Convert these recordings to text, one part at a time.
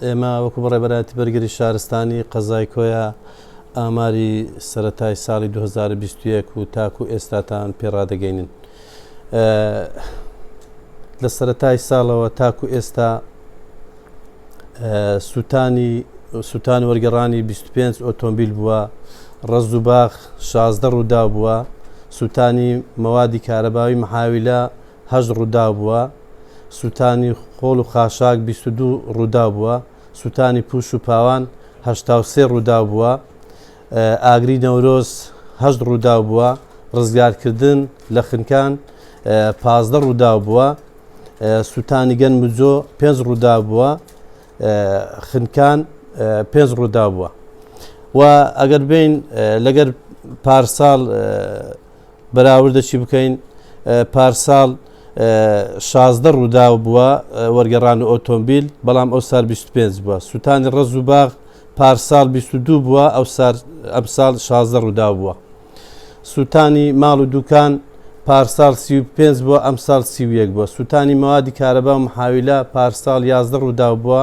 ئێمە وەکو بەڕێوەبەرایەتی بەرگری شارستانی قەزای کۆیە ئاماری سەرەتای ساڵی 2021 و تاکو ئێستاتان پێ ڕادەگەینن. لە سەرەتای ساڵەوە تاکو ئێستا سووتانی سووتان وەرگەڕانی 25 ئۆتۆمبیل بووە، ڕەز و باخ 16 ڕووداو بووە، سووتانی مەوادی کارەباوی محاویلە هەشت ڕووداو بووە، سووتانی خۆڵ و خاشاک 22 ڕووداو بووە، سووتانی پووش و پاوان 83 ڕووداو بووە، ئاگری نەورۆز هەشت ڕووداو بووە، ڕزگارکردن لە خنکان 15 ڕووداو بووە، سووتانی گەنم و جۆ پێنج ڕووداو بووە، خنکان پێنج ڕووداو بووە. و ئەگەر بین لەگەر پارساڵ بەراوردەکی بکەین پارساڵ 16 ڕووداو بووە وەرگەڕان و ئۆتۆمبیل بەڵام ئەو سار 25 بووە سووتانی ڕەز و باغ پارساڵ 22 بووە ئەو سار ئەمساڵ 16 ڕووداو بووە سووتانی ماڵ و دوکان پارساڵ 35 بووە ئەمساڵ 31 بووە سووتانی مەوادی کارەبا و محاویلە پارساڵ 11 ڕووداو بووە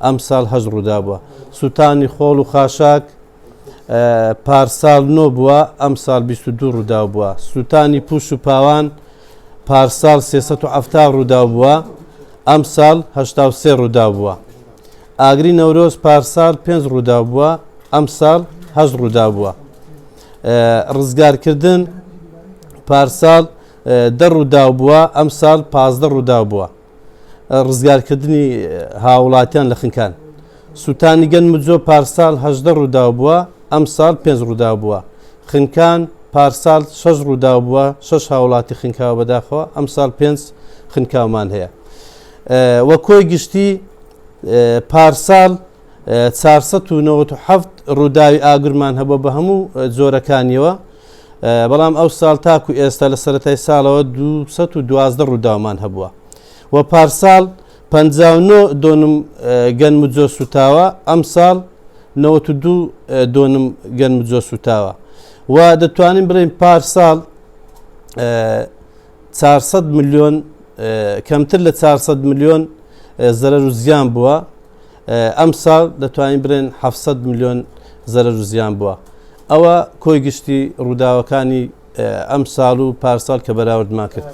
ئەمساڵ 8 ڕووداو بووە سووتانی خۆڵ و خاشاک پارساڵ نۆ بووە ئەمساڵ 22 ڕووداو بووە سووتانی پوش و پاوان پارساڵ 370 ڕووداو بووە ئەمساڵ 83 ڕووداو بووە ئاگری نەورۆز پارساڵ پێنج ڕووداو بووە ئەمساڵ هەشت ڕووداو بووە ڕزگارکردن پارساڵ دە ڕووداو بووە ئەمساڵ 15 ڕووداو بووە ڕزگارکردنی هاوڵاتیان لە خنکان. سووتانی گەنم و جۆ پارساڵ 18 ڕووداو بووە، ئەمساڵ پێنج ڕووداو بووە. خنکان پارساڵ شەش ڕووداو بووە، شەش هاوڵاتی خنکاوە بەداخەوە، ئەمساڵ پێنج خنکاومان هەیە. وە کۆی گشتی پارساڵ 497 ڕووداوی ئاگرمان هەبووە بە هەموو جۆرەکانیەوە، بەڵام ئەو ساڵ تاکو ئێستا لە سەرەتای ساڵەوە 212 ڕووداومان هەبووە و پارساڵ 59 دۆنم گەنم و جۆ سوتاوە ئەمساڵ 92 دۆنم گەنم و جۆ سوتاوە و دەتوانین بڵێین پارساڵ 400 میلیۆن کەمتر لە 400 میلیۆن زەرەر و زیان بووە ئەمساڵ دەتوانین بڵێن 700 میلیۆن زەرەر و زیان بووە ئەوە کۆی گشتی ڕووداوەکانی ئەمساڵ و پارساڵ کە بەراوردمان کرد.